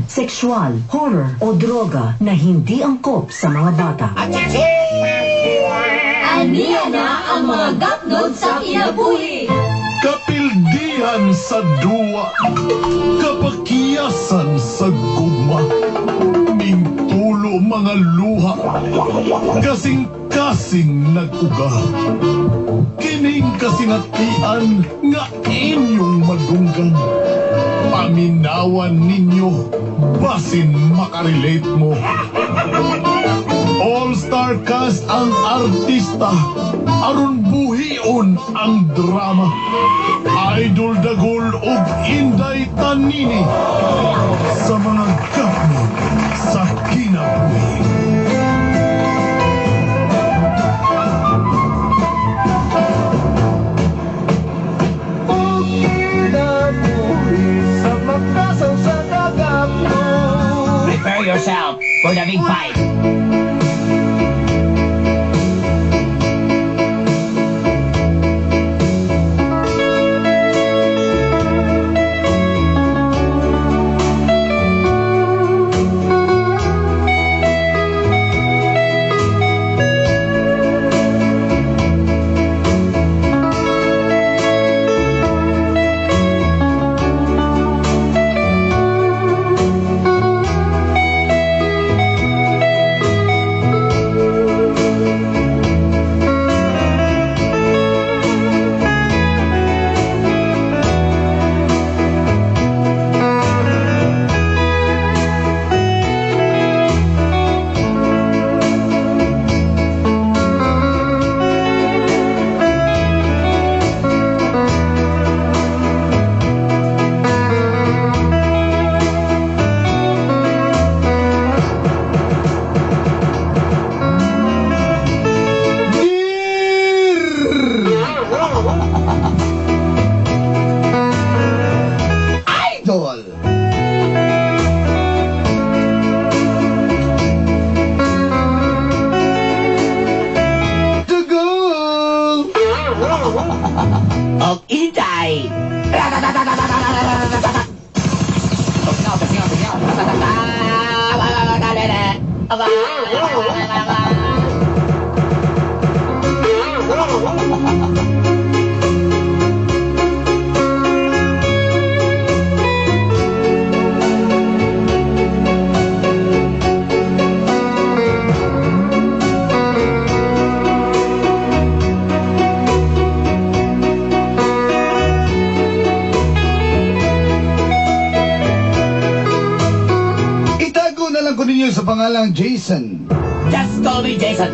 Sexual, horror o droga na hindi angkop sa mga bata. Aniya na ang mga gapnod sa kinabuhi. Kapildihan sa duwa, kapakiyasan sa gugma, mintulo mga luha, kasing-kasing nag-uga. Kining kasinatian nga inyong madunggan. Paminawan ninyo, basin makarelate mo. All-star cast ang artista, aron buhion ang drama. Idol Dagul ug Inday Tanini sa mga gapnod sa kinabuhi. Prepare yourself for the big fight. Idol! Dagol! Og Inday. Itago na lang ko ninyo sa pangalang Jason. Just call me Jason.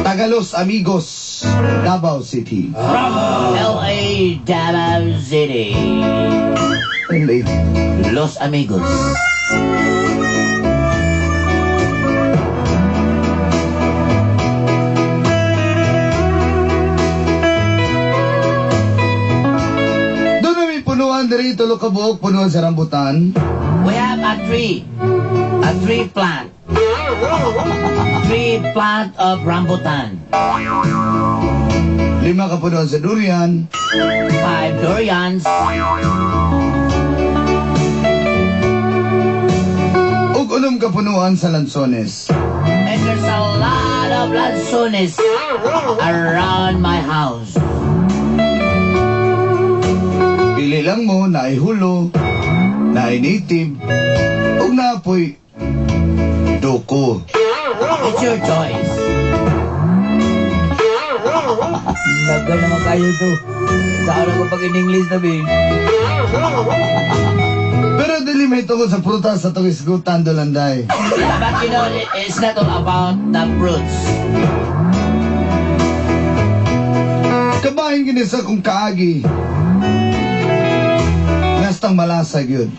Tagalos Amigos, Davao City. From L.A. Davao City. LA. Los Amigos. Doon na may punuan diri tulo ka buok punuan sa rambutan. We have a tree. A tree plant. Tree plant of rambutan. Lima ka punuan sa durian. Five durians. Ug unom ka punuan sa lansones. And there's a lot of lansones around my house. Pili lang mo naay hulo, naay native, ug naapoy duko. It's your choice. Naga naman kayo to. Saan ko pag in-English na, babe? Pero dili may tungod sa prutas sa atong isgutan dolanday. But it's not all about the fruits. Kabahin gini sa kung kaagi. Nastang malasa gyud.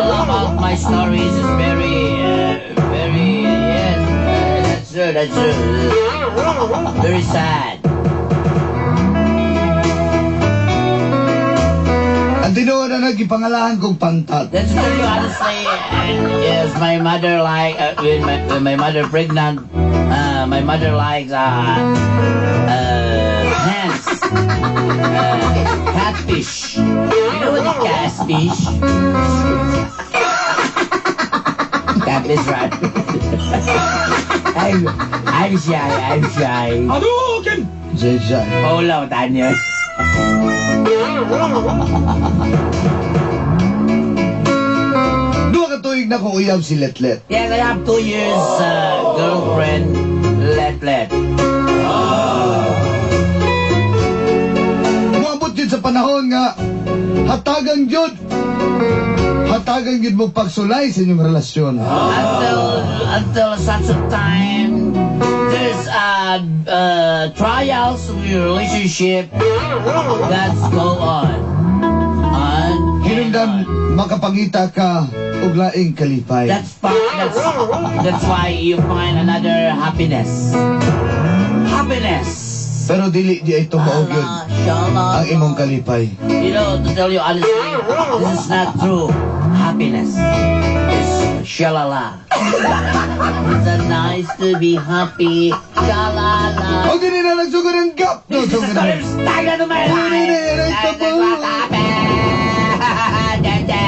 All about my stories is very, very, yes, that's true, that's true. Very sad. Ang tinuod na nagipangalahan kong pantat. That's true, honestly. Yes, my mother like, when my mother pregnant, my mother likes, pants, catfish. You know what the Fish. That is right. I'm shy, I'm shy. Jay. Hola, Daniel. Duha ka tuig na ko uyab si Letlet. Yes, I have 2 years girlfriend, Letlet. Muabot yun sa panahon nga hatagang yun. Hatagang yun mo pagsulay sa inyong relasyon. Until such a time, there's trials of your relationship that's go on. On and Hinungdan on. Makapangita ka og laing kalipay. That's why you find another happiness. Happiness. Pero dili di ay tumuog yun ang imong kalipay. You know, to tell you honestly, this is not true happiness. It's shalala. It's a nice to be happy. Shalala. O dili na nagsugod ang gap. No, This is the sugod story ang of Stagna to my life. Dili na This is what happened. Dada.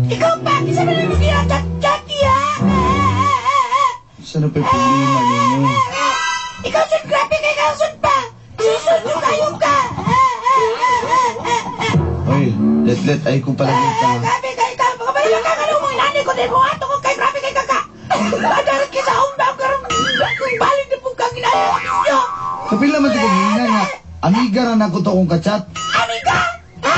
Ikaw pa, isa mo lang chat-chat ya. Saan na pa'y problema ninyo? Ikaw sud, grabe kay ikaw sud pa. Susun yung kayo ka. Oy, Letlet, ay kung palagita. Grabe kay ka. Mga bala ka kanong mo inani ko din mo ato ko kay grabe kay kaka. Adaran kita sa home karon balik na po kang inani niyo. Kapila man di ko gina nga. Amiga ra na ko to kung kachat. Amiga! Ha?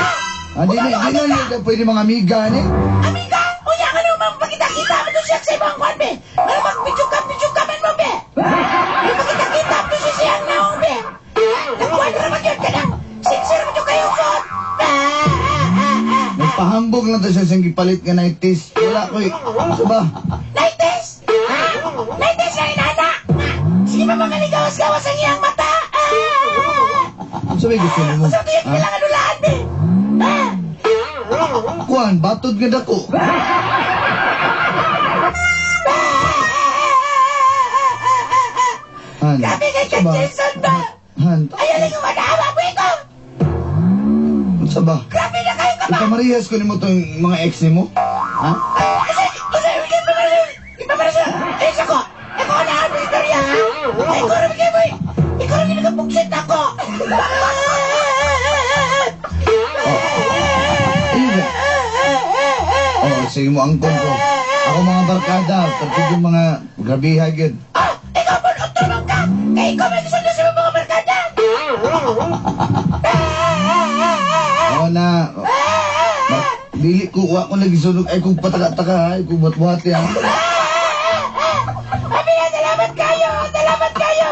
Ah, di na, di na, di na pwede mga amiga ni. Amiga! Unya ka nung magpakita-kita mo to siya sa ibang kwan be. Ano mag-video ka, video ka man mo be. Yung magkita-kita mo siya siyang naong be. Nagkuhan ra man yun ka nang sincere mo to kayo sot. Nagpahambog lang to siya siyang gipalit nga 90s. Wala ko eh. Sa ba? 90s! Ha? 90s na inana! Sige pa mga ligawas-gawas ang iyang mata! Ah! Sa may gusto nimo? Sa ito yung Ha? kailangan ulaan be! Ah! Kuan, batod nga dako. Han. Grabe kay Sa ba? Jason ba? Han. Ayaw lang yung manawa mo ikaw! Sa ba? Grabe na kayo ka ba? Ipamarihas ko nimo tong mga ex nimo? Ha? Kasi, kasi, ipamarihas, eh, ako, ikaw na ang istorya, ha? Ikaw rin kayo, boy. Ikaw rin nagapuksit ako. Ayun na. Oh, sige mo angkon ko. Ako mga barkada, pati yung mga grabiha gyud. Ah, ikaw po, utulong ka. Kaya ikaw may gusto sa mga barkada. Oo na. Dili ko, wa ko lagi sunog. Ay kung pataka-taka, ay kung buhat-buhat ya. Abi na, salamat kayo! Salamat kayo!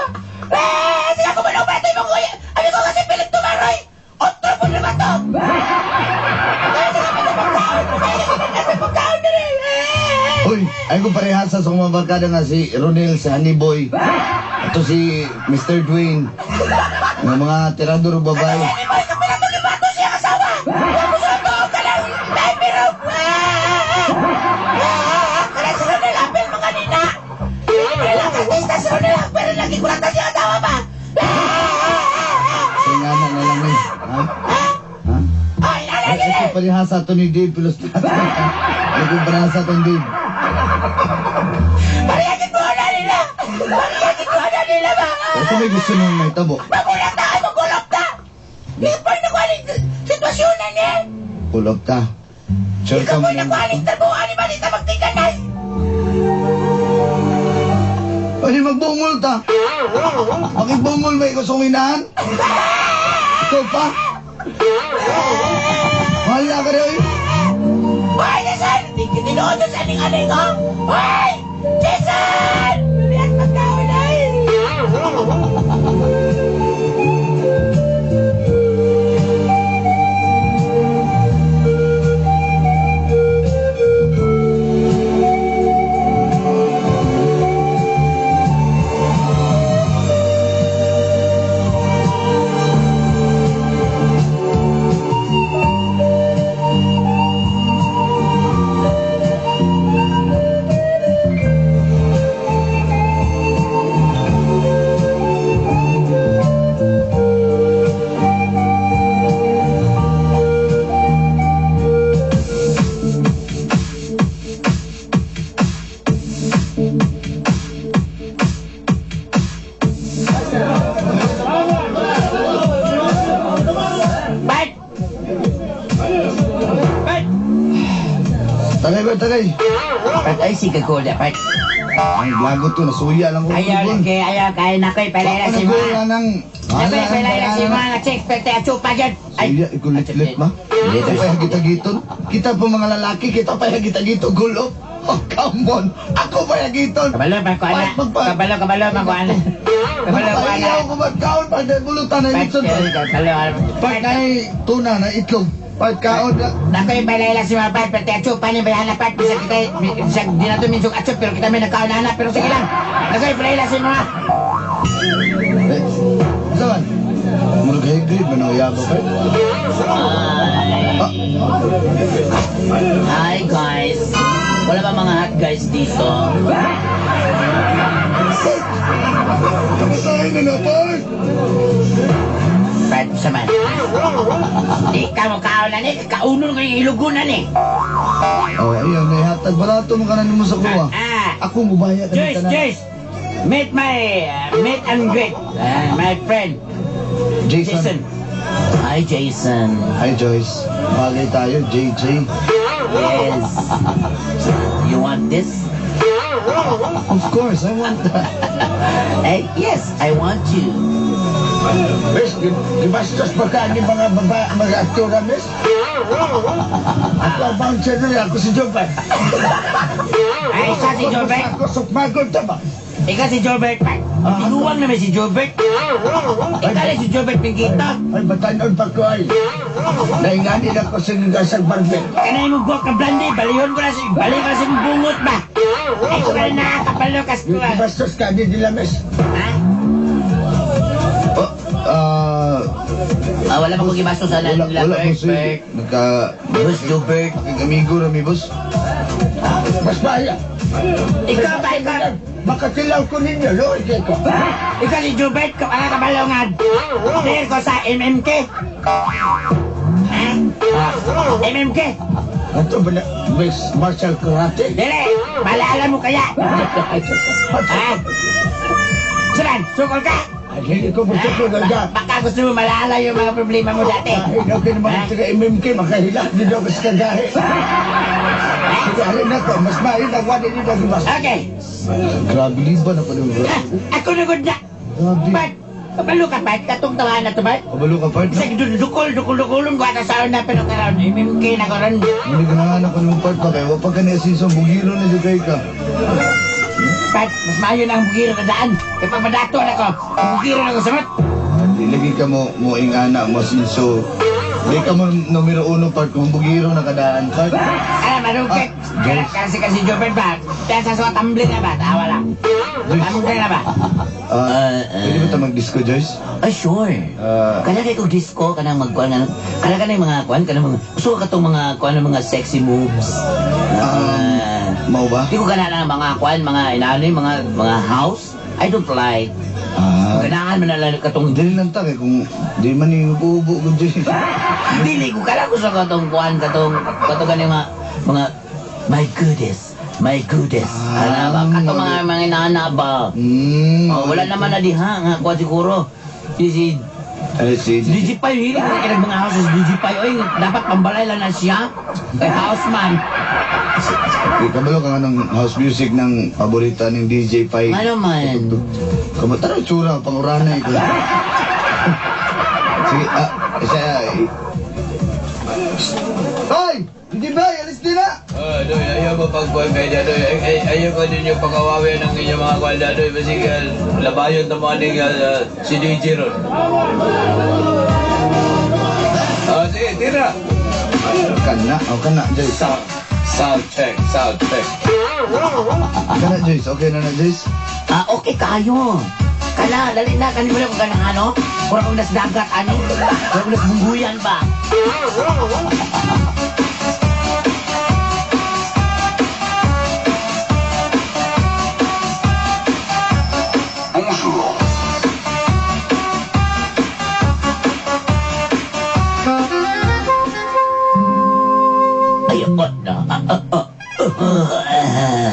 Ah, sila ko manong batoy mo kuya! Abi ko kasi pilit tumaroy! Otro po naman to! Kaya salamat sa pagkaon! Kaya sa pagkaon na rin! Uy, ay kung parehasa sa mga barkada nga si Ronel, si Honey Boy. Ito si Mr. Dwayne. Ng mga tirador o babae. Ano mo, ikaw pilat bato siya asawa! Tapos ang buo ka lang! Dahil pero... Kaya si Ronel Apel mga nina! Kaya artista si Ronel Apel lagi ko lang siya asawa ba? Sa nga na lang eh. Ha? Ha? Ay, Ay, ito parehasa to ni Dave Pilostrata. Ay kung parehasa to ni Dave. Parehagin mo na nila! Parehagin mo na nila ba? Ito may gusto nung may tabo. Magulat na! Ay, magulap na! Ikaw na ko aling sitwasyon na niya! Kulog ta. Sure ka Ikaw mo na ko aling trabaho, ani ba nita magtiganay? Pwede magbungol ta. Makibungol ba ikaw sa inahan? Ikaw pa? Wala ka rin. Ay, nasan! Hindi Ginoo Diyos, aning-aning ha? Ay! Jason! Lihat pagkaon ay! Bart! Bart! Tagay ba, tagay? Bart, ay sige ko na, Bart. Ay, lagot to, nasuya lang ko. Ayaw lang kay, ayaw, kaya na ko'y palay na si Wala mga. nang... Nako'y palay na si mga chick, pwede at chupa yun. Ay! Suya, ikulit-lit ma. Kita pa hagit-hagiton. Kita po mga lalaki, kita pa hagit-hagiton. Gulo. Oh, come on. Ako pa hagiton. Kabalo, magkuhan na. Kabalo, kabalo, magkuhan na. Kabalo, kuhan na. Ayaw ko magkaon pa dahil bulutan na Bart, litson. kabalo, Pag na tuna na itlog. Pag kaon na. Nako'y palay na si mga Bart, pwede at chupa ni bayan na Bart. Bisag kita, bisag di na to minsog at pero kita may nagkaon na pero sige lang. Nako'y palay na si mga. Eh, saan? Murag high grade ba na uyaba pa? Ah, Hi guys! Wala ba mga hot guys dito? Kamatay na na, Bart! Bart, saman. Di ka mo kaon na ni, kaunon ko yung ilugunan ni. Oh, ayun, naihatag. Barato mo ka na nimo sa kuha. Ah, Ako mubaya ka Joyce, Joyce! Meet my, meet and greet, my friend, Jason. Jason. Hi Jason! Hi, Joyce. Bagay tayo, JJ. Yes! You want this? Of course, I want that. Eh, yes, I want you. Miss, gibastos pa ka ni mga baba, mga aktora, miss? Ako ang bouncer nila, ako si Jobert. Ay, isa si Jobert. Ako sukmagod ta ba? Ikaw si Jobert, Pat. Tinuwang naman si Jobert. Ikaw na si Jobert Pingkita. Ay, batanon pa ko ay. Nainganin ako sa gigasag barber. Kanay mo buwak ka blandi, balihon ko na si, bali ko na si bungot ba? Ay, ko na nakakapalo kas ko. Ah. Gibastos ka ni nila, miss. Ha? Oh, ah, Ah, wala pa ko gibastos sa wala, nila, wala, Bert, boss. Eh. Bert. Nagka, Boss Jobert. amigo rami, boss. Mas bahaya. Ikaw ba, ikaw? Makatilaw ko ninyo, loy kay ko. Ikaw si Jobert, ko ang kabalongan. Dahil ko sa MMK. Ha? Ah, MMK. Ato ba na, Miss Marshall Karate? Dili, malaala mo kaya. Ha? Suran, sukol ka. Ay, hindi ko masukol Ba- na Baka gusto mo malaala yung mga problema mo dati. Ay, okay naman Ha? taga MMK, makahila, hindi ako sa kagahe. Sige, alin na ko, mas mahila, wala nila gibastos. Okay. Grabe, liba na pala. Ah, ako na gud na. Grabe. Bart, kabalo ka, Bart. Katong tawahan na to, Bart. Kabalo ka, part, no? Sa dukol, dukol, dukulon ko ata sa na pero karon MMK na ko ron. Hindi ka nanganak ko ng part pa kayo. Wapag ka niya season, bugiro na dyan kayo ka. Bart, mas maayo na ang bugiro na daan. Kaya pag madato na ko, bugiro na ko samot. Di lagi ka mo, mo ingana mo sinso. Di ka mo numero uno part kung bugiro na kadaan part. Ala, marungkit. Ah, Kaya Joyce. kasi kasi Jobert ba? Kaya sa suwa tumbling na ba? Tawa lang. Joyce. Tumbling na ba? Ah, pwede ba tayo mag-disco, Joyce? Ay, sure. Ah, Kana kay kog disco kanang magkuan nga kana kanang mga kuan kanang mga gusto ka katong mga kuan ng mga sexy moves. Ah, mau ba? di ko kana na mga kuan mga inaano yung mga mga house. I don't like. Ah, Ganahan man na lang katong dili lang ta kay kung di man ni ubo ko Joyce. Dili ko kana gusto katong kuan katong katong ganing mga my goodness, my goodness. Ah, Ana ba katong mga inaana ba? Oh, wala naman na diha nga kuan siguro. Si si Ay, si DJ Pai, hili ko kaya mga house si DJ Pai. Oy, dapat pambalay lang na siya. Kay house man. Di kabalo ka nga ng house music ng paborito ng DJ Pai. Ano man? Kamu tara tsura panguranay ko. Sige, ah, isa. Hoy! DJ Pai, alis din na! Dadoy. Ayaw mo pagkuhan kay Dadoy. Ay, ay, ayaw ko ninyo pagkawawi ng inyong mga kuhan, Dadoy. Basig, labayon na mo aning si DJ ron. Ah, sige, tira. Kana, oh kana, Joyce. Sound check, sound check. Kana, Joyce. Okay na na, Joyce? Ah, okay kayo. Kana, dali na. Kanin mo na kung kanang ano. Mura kong nas dagat, ani. Mura kong nas bungguyan ba? Ayoko na.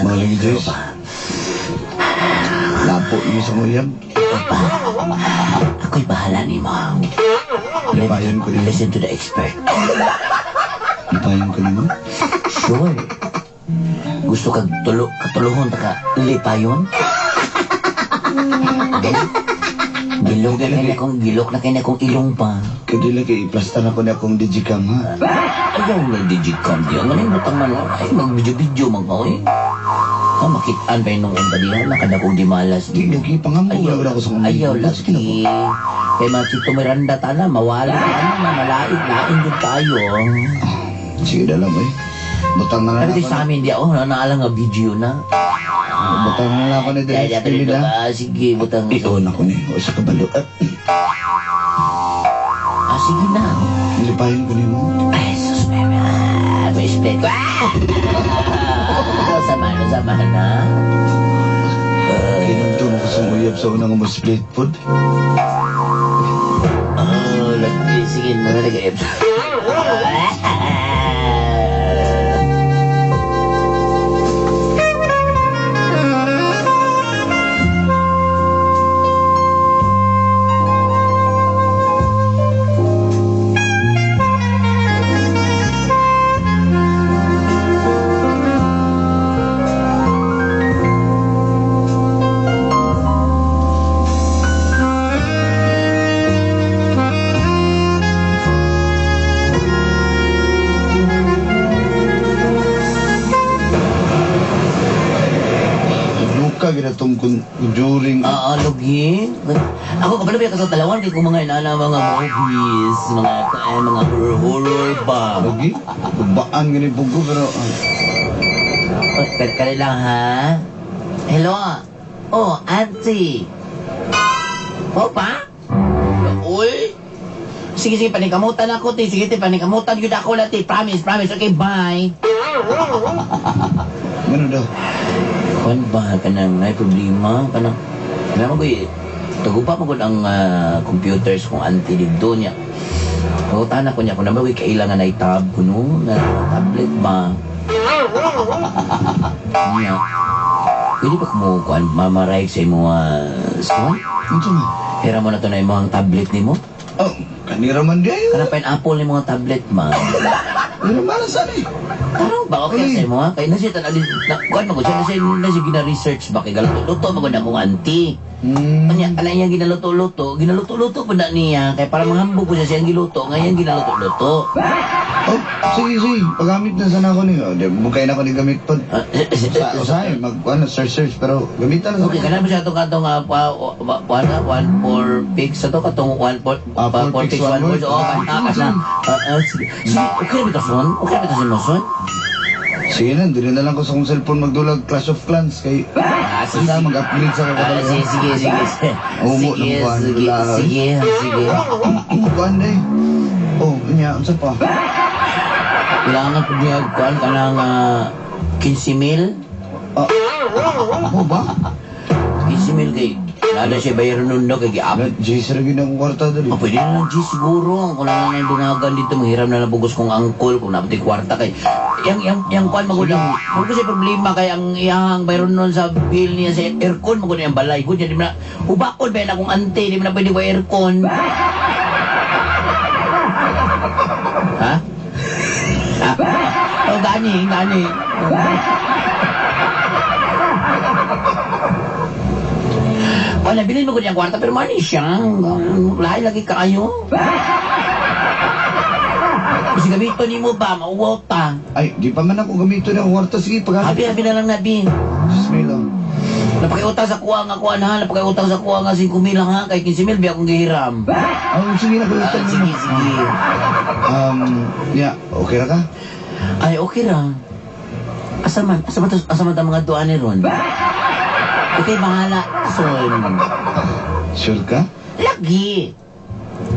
Maling, Joyce. Lapo niyo sa nguyab. Ako'y bahala ni mo. Lipayan ko nimo. Listen to the expert. Lipayan ko nimo. Sure. Gusto kag tulo, katuluhon ta ka lipayon? Gilok na kay akong gilok na kay akong ilong pa. Kadila kay iplasta na ko ni akong digicam ha. Ayaw na digicam diya. Nga ning butang man ay mag-video-video man ka oy. Ah, makitaan pa yung nung diha nakadakong di malas Di lagi pangambog Ayaw, na ako sa kong ayaw Sige na po. lagi. Kay mga Chito Miranda tana, mawala ka na, malait, lain yun tayo. Sige na lang eh. Butang na lang Sabi ako. sa amin, di ako, naalang nga video na. Butang na lang ako ni Kaya Dennis dapat TV dito na. ka, sige, butang. I-on ako ni. O sa kabalo. Ah, sige na. Lipahin ko nimo. Ay, sus, meme. Ah, may split ko. Ah! Sama na, sama na. Kinumdum ako sa uyab sa unang mo split food. Oh, lagi. Sige, nalagay. Luka ginatong conjuring. Oo, lugi. Ako kabalo ba ka sa talawan kay kung mga inana mga movies, mga mga horror horror ba. Lagi? Baan gani pugo pero Oh, kali lang ha. Hello. Oh, auntie. Oh, pa? Uy. Sige, sige, panikamutan ako, ti. Sige, ti, panikamutan yun ako na, ti. Promise, promise. Okay, bye. Ano daw? Kwan ba ka nang may problema? Kanang, alam mo ko eh, tagupa mo ang computers kung auntie dito niya. Pagutana ko niya kung naman kailangan ay tab ko no, na tablet ba? Niya. Pwede ba kumukuan, kuan, mamaray sa imo son? Unsa man? Hira mo na to na imong tablet nimo. Oh, kanira man di ayo. Kanang pineapple ni mga tablet ma. Kanira man sa ni. Tarong ba okay sa imo ha? Kay nasi tan na kuan magud siya nasi nasi gina-research ba kay galuto-luto magud akong auntie. Kanya alay niya ginaluto-luto, ginaluto-luto pud na niya kay para manghambog po siya siyang giluto, ngayon ginaluto-luto. Oh, sige sige, paggamit na sana ako niyo. Di bukay na ako ni gamit pod. Sa usahay mag ano search search pero gamitan na sa Okay, kana ba siya itong katong 1 4 picks ato katong 1 4 Ah, 4 four picks picks, 1 one word. word. Oh, kana kana. Sige, sige, okay ba ito son? Okay ba ito si mo son? Sige na, dili na lang ko sa akong cellphone magdulag Clash of Clans kay Ah, sige, basta mag-upgrade sa Ah, kakadala. sige, sige, sige. Umo Sige, ng kuwan, sige, dula. sige, sige. Kuan day. Oh, nya unsa pa? Kailangan po niya kuan kanang 15 mil. Ah, mo ba? 15 mil kay nada siya bayaran nun no kay giap. Na, Jason ra gyud ang kwarta dali. Ah, pwede na lang G siguro. Kung na lang dungagan dito, manghiram na lang bugos kong angkol kung napatay kwarta kay yang kuan magulang. Kung kasi problema kay ang iyang bayron nun sa bill niya sa aircon magud ang balay ko di man na hubakon ba na akong ante di man na pwede wa aircon. Ha? Oh, gani, gani. Wala, bilhin mo ko niyang kwarta, pero mani siya. Lahi lagi kayo. Kasi gamiton nimo ba, mauwaw ta. Ay, di pa man ako gamiton ng kwarta. Sige, pag Habi, habi na lang na, Bin. Bismillah. Napakiutang sa kuha nga kuha na ha, napakiutang sa kuha nga 5 mil ha, kay 15 mil biya akong gihiram. Ah, sige na, Ah, kuya. sige, sige. Yeah, okay ra ka? Ay, okay ra. Asa man, asa man ta mga duan ni Ron? Ikay bahala, son. Sure ka? Lagi.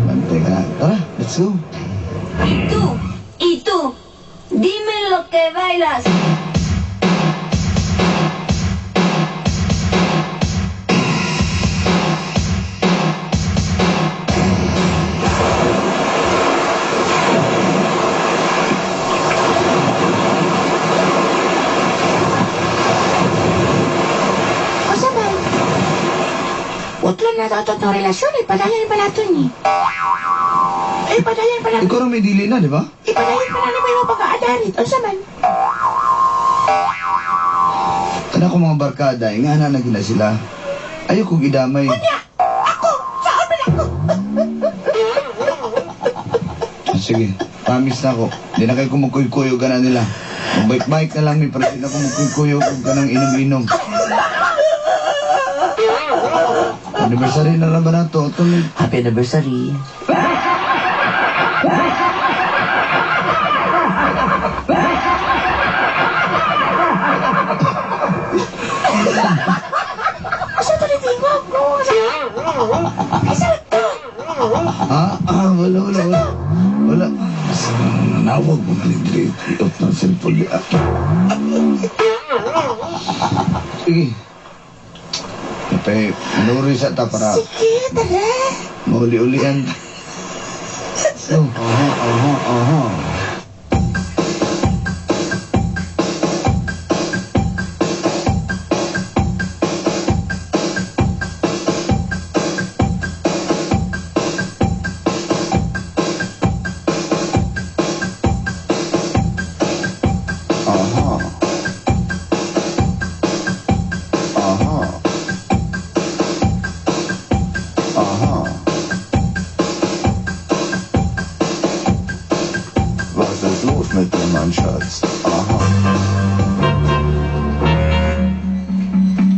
Bantay ka na. Tara, let's go. Y tú, y tú, dime lo que bailas. Unsa man? Utlo na daw itong relasyon, ipadayon pa nato ni. Ipadayon pa na, Ikaw rin may dili na, di ba? ipadayon pa na ni mo pagkaadarit. Unsa man? Kana ko mga barkada, eh, nga na gina sila. Ayaw kong idamay. Unya, ako, saan man ako? Ah, sige, promise na ako. Di na kayo kumukuykuyo ka na nila. Magbike-bike na lang, may pero di na kumukuykuyo kung ka nang inom-inom. Anniversary na lang ba na to? Tuloy. Happy anniversary. Asa to ni Tingog? No, asa? Asa to? Ah, ah, wala, wala, wala. Wala. Nanawag mo na ni Dre. I-off ng cellphone niya. Sige. Kape, manuri sa ta para Sige, tara. mauli-ulian. Oh. Aha, aha, aha. Aha. Aha. Aha. Was ist los mit dir, mein Schatz? Aha.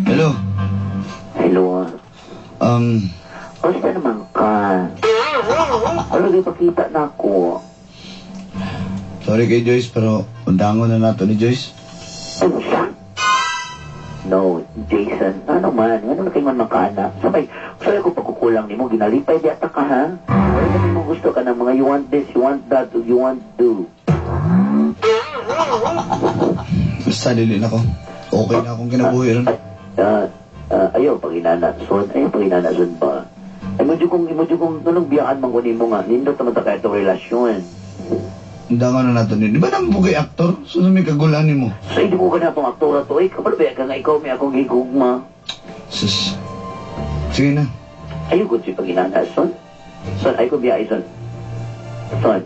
Hello. Hello. Basta naman ka. Ano di pakita na ako? Sorry kay Joyce, pero undangon na nato ni Joyce. Ano siya? No, Jason, ano man, ano na kayo man makaana? Sabay, sorry ko pagkukulang nimo, ginalipay di ata ka, ha? Wala kami mo gusto ka ng mga you want this, you want that, you want do. Basta dili na ko. Okay na akong kinabuhi ron. Ah, ah, ayaw pag inana, son, ayaw pag inana, son ba? Ay, mo kong, mo kong, anong biyaan man ko nimo nga, nindot naman ta kaya itong relasyon. Undangon na nato ni. Di ba naman po kay aktor? So may kagulan nimo. So, hindi mo ka na itong aktora to, eh, kapal ba ka nga ikaw may akong higugma? Sus. Sige na. Ayaw ko si pag inana, son. Son, ayaw ko biyahe, son. Son,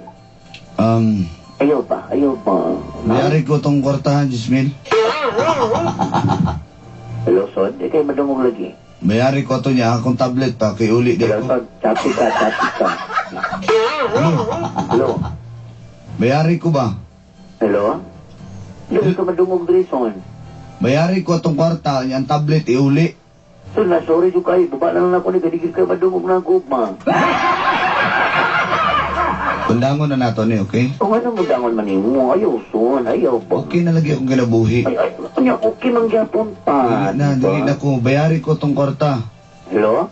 ayaw pa, ayaw pa. Bayari ko tong kwartahan, Jismil. Hello, son. Di kayo madungog lagi. Bayari ko to niya akong tablet pa kay uli di Hello, ko. son. Chapi ka, chapi ka. Hello. Bayari ko ba? Hello? Hindi ka madungog diri, son. Bayari ko tong kwarta niya ang tablet iuli. Son, na sorry yung kayo. Baba na lang ako ni Kadigil kayo madungog na ako, ma. Undangon na nato ni, okay? O ano mo dangon man mo? Ayaw, son. Ayaw ba? Okay na lagi akong kinabuhi. Ay, ay, ano, okay man gyapon pa. Dili na, diba? dili na ko. Bayari ko tong kwarta. Hello?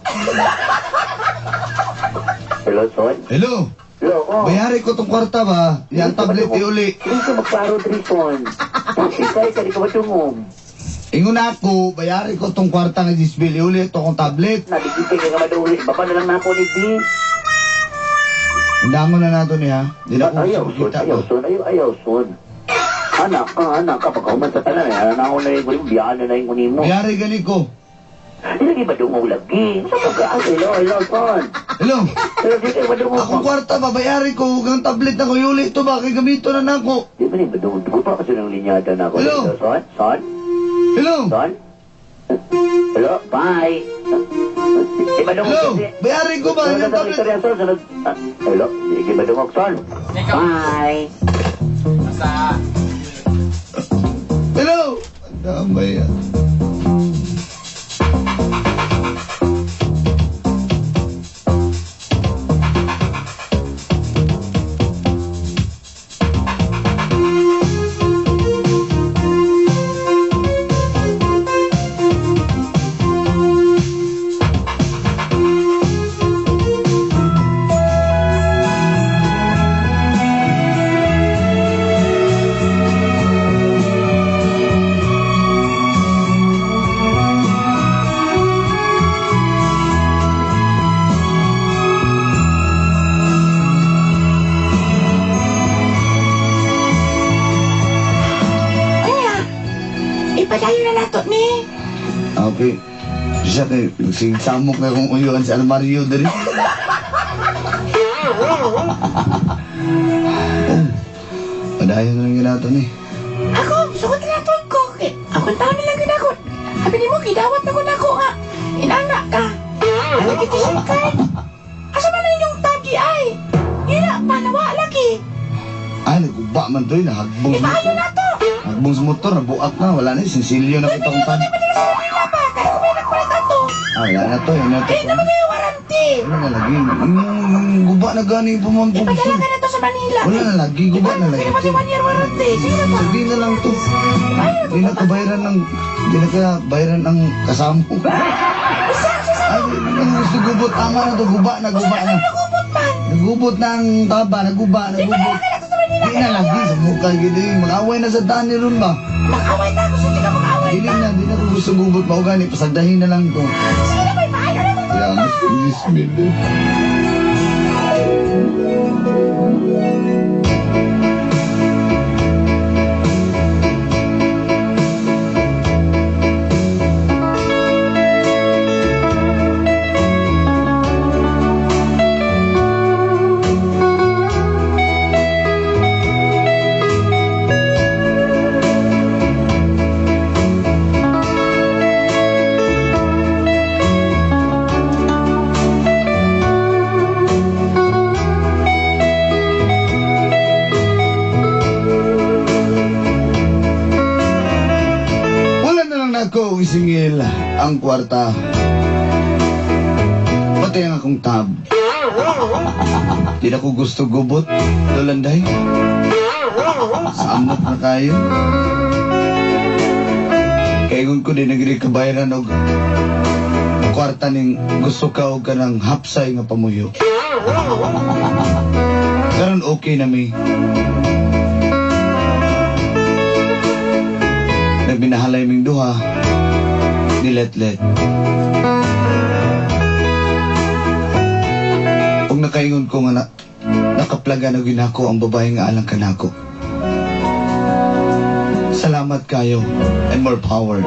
Hello, son? Hello? Hello, oh. Bayari ko tong kwarta ba? Yan tablet iuli. Hindi ka magklaro diri, son. Chapi ka, ikaw di ka madungog. Ingon ako, bayari ko tong kwarta nga Jismil iuli to akong tablet. Nadigitay ka nga madungog. Baba na lang na ako ni B. Undangon na nato niya. Di na ko Ayaw, son, kita ayaw, ba? son, ayaw, ayaw, son. Anak ka, anak ka, pagkahuman sa tanan, eh, anak ko na yung kunin mo, biyaan na na yung kunin mo. Bayari gani ko. Hindi lagi madungog lagi. Sa pagka, hello, hello, son. Hello? Hello, di kayo madungog. Akong kwarta ba, bayari ko. Huwag ang tablet na ko iuli to ba? Kay gamito na nako. Di ba ni madungog? Ko pa kasi ng linyada na ako. Hello? Son, son, Hello? son. Hello, bye. Di ba dungog Hello, kasi? bayarin ko ba? Sunod Yung ang tablet. istorya, Sol. Sunod. Ah, hello, di ba dungog, Sol? Bye. Hello! Ang damay ah. Kaya, ipadayon na nato ni. Ah, okay. Siya kay sigsamok na kung uyuan sa almaryo diri. Oh, padayon na lang yun nato ni. Ako, sugod na nato ko. Ako ang taon nila ginako. Sabi ni mo, kidawat na ko nako nga. Inana ka. Ano kita siya card? Asa man na inyong tagi ay? Ina, panawa lagi. Ay, naguba man to eh. Nahagbong sa Ipaayo motor. na to. Hagbong sa motor, nabuak na. Wala na eh. Sinsilyo na kita kong tan. Padala sa Manila pa. Kaya ko may nagpalit ato. Ah, wala na to. Yan na to. Eh, naman na yung warranty. Wala na lagi. Yung guba na gani pumangkong. Ipadala ka na to sa Manila. Wala na lagi. Guba na lagi. Kaya mo one year warranty. Sige na pa. Sabihin na lang to. Di na kabayaran ng... Di na kabayaran ang kasamo. Usa, usa, Ay, ang gusto gubot. Tama na to. Guba na, guba na. Nagubot man. Nagubot na ang taba. Naguba, nagubot. Ipadala ka na to sa Manila. Di na lagi sa mukha gid eh. Mag-away na sa tani ron ba? Mag-away ta. Gusto ka mag-away Dili ta. na, di na ko gusto gubot. Mao gani, pasagdahin na lang to. Sige na, may paayo na to. Yeah, mas bismillah. Wala na lang nako isingil ang kwarta. Pati ang akong tab. Di na ko gusto gubot, Lolanday. Samok na kayo. Kaya ko din nagri kabayaran og kwarta ning gusto ka og kanang hapsay nga pamuyo. Karon okay na mi. Nagbinahalay ming duha ni Letlet. Ug nakaingon ko nga na, nakaplaga na ginako ang babae nga alang kanako. Salamat kayo and more power.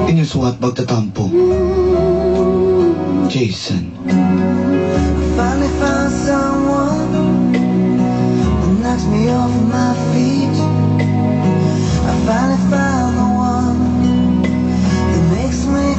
Inyong suwat magtatampo. Jason.